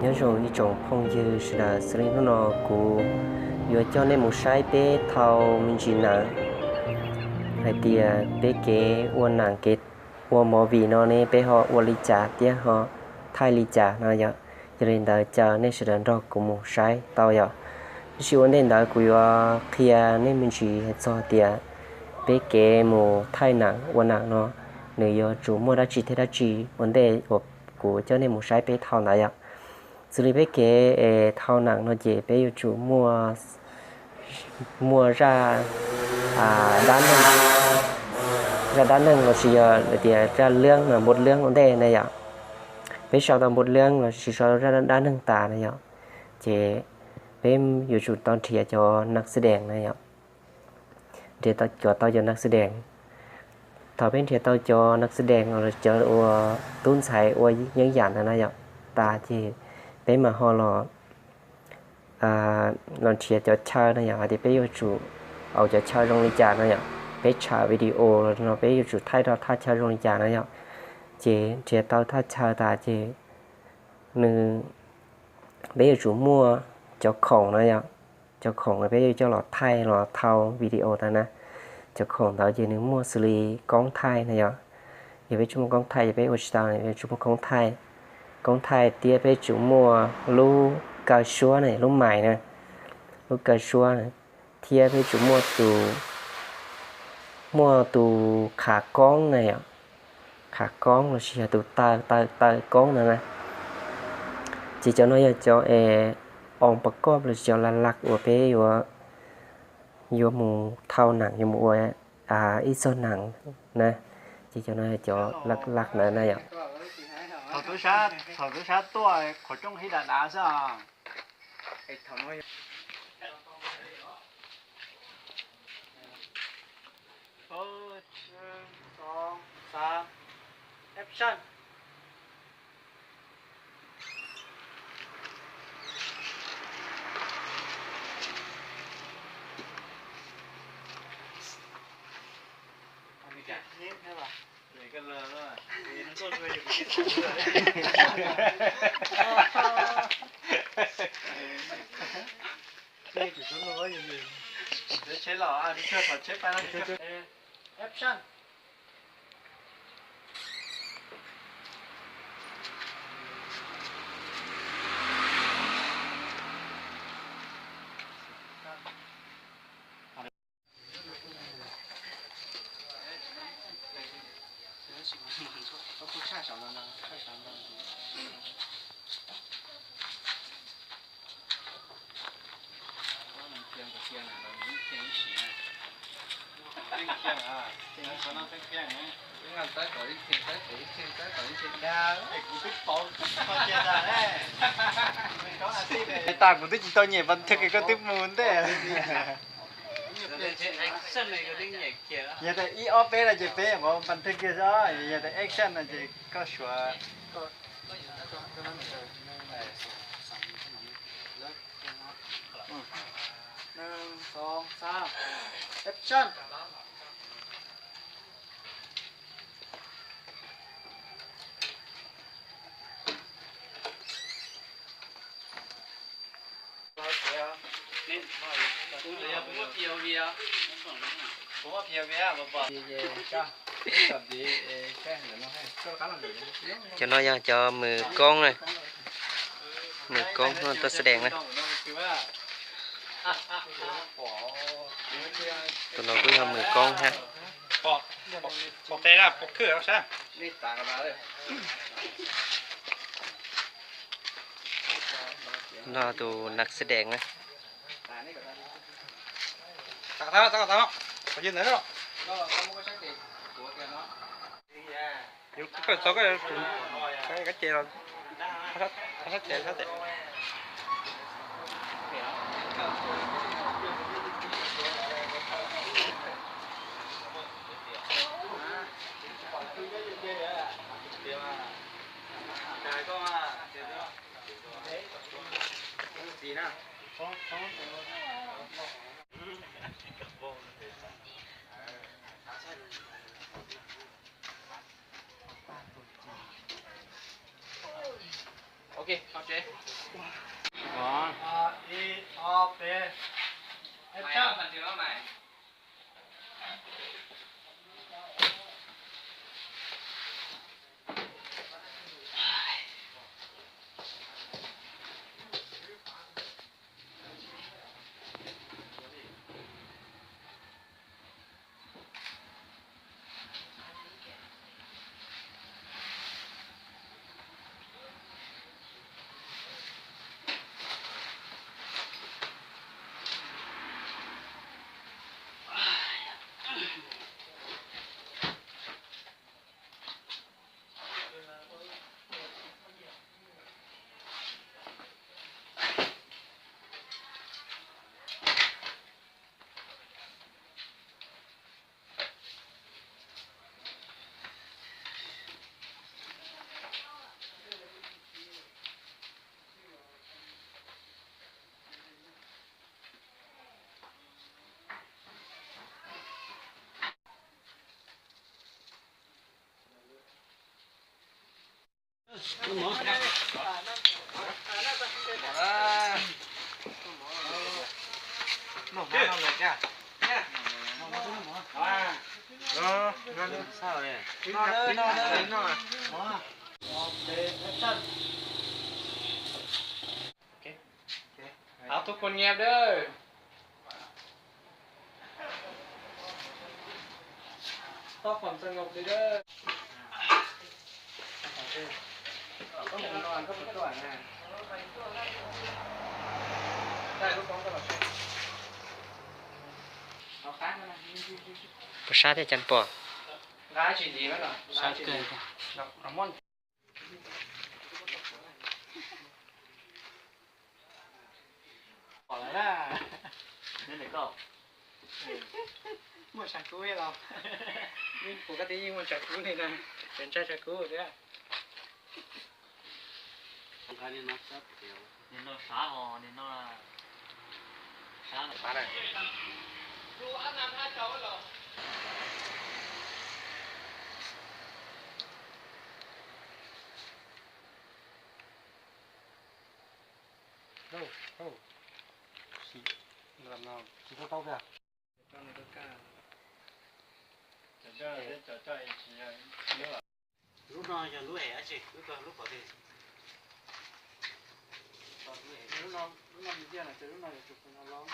Nyob zoo ib tsoom phooj ywg sawv daws, xws li hnub no kuv yuav coj nej mus saib peb thau me ntsis nees, hais tias peb kev ua nees kev ua movie no ne peb ho ua li cas thiab ho thaij li cas no yom. Yog li ntawd caw nej sawv daws nrog kuv mus saib tau yom. Tab sis ua ntej ntawd kuv yuav qhia nej me ntsis hais txog tias peb kev mus thaij nees ua nees no nws yuav tsum muaj dab tsi thiab dab tsi ua ntej uas kuv coj nej mus saib peb thau ntawd yom. Xws li peb kev es thau nees no ces peb yuav tsum muaj, muaj zaj dab neeg, zaj dab neeg lossis yog tias zaj lwm npua lwm ua ntej na yom. Peb sau tau npua lwm lossis sau zaj dab neeg tas na yom, ces peb yuav tsum tau nrhiav cov nas xdees na yom. Nrhiav tau cov, tau cov nas xdees. Thaum peb nrhiav tau cov nas xdees los cov uas tub ntxhais ua yeeb yam ntawd na yom tas ces peb mam ho los, los nrhiav cov chaw na yom, hais tias peb yuav tsum ua cov chaw zoo li cas na yom. Peb tshaj video los no peb yuav tsum thaij rau thaj chaw zoo li cas na yom. Ces nrhiav tau thaj chaw tas ces nws, peb yuav tsum muaj cov khoom na yom. Cov khoom peb yuav coj los thaij los thau video ntawd na. Cov khoom ntawd ces nws muaj xws li koob thaij na yom. Yog peb tsis muaj koob thaij ces peb ua tsis tau, peb yuav tsum muaj koob thaij. Koob thaij thiab peb tsum muaj lub kaw suab na, lub mais na, lub kaw suab na, thiab peb tsum muaj tus, muaj tus qhav koob na yom, qhav koob lossis yog tus taw, taw, taw koob ntawd na. Ces cov no yog cov es oos pas koj lossis cov la laj uas peb yuav, yuav mus thau nees, yuav mus ua ib txog nees na. Ces cov no yog cov la laj ntawd na yom. Thaum tub sab tuaj qhov rooj hib dav dav xwb os. Action. Action. Tas kuv twb tsis tau nyem pas thawj kws koj twb mus ntej. Yog tias ib ob peb no ces peb mus pas thawj kws xwb, yog tias action no ces koj suav. Nees, xoo, xab, action. Cov no yog cov mws koob na, mws koob tuaj xab dees na. Tus no kuj yog mws koob thiab. No tus nas xab dees na. Ok, tau tsev. Ib, ob, peb. Tháo thuốc côn nghe đó. Có phòng sân ngọc đi đó. Có một con có một cái ảnh nè. Đây, có con có một cái. Nó khác nữa nè. Pus sab thiab cas pom. Sab kawg. Muaj tshav kub los? Kuv koj twb yeej muaj tshav kub li na, tseem ntshai tshav kub thiab. Nim no sab ho, nim no sab. Tsis tau tau kag. Lub no yog lub es dab tsi, lub ko lub pov twg? Lub no, lub no me ntsia no ces lub no yuav tsum pus no los.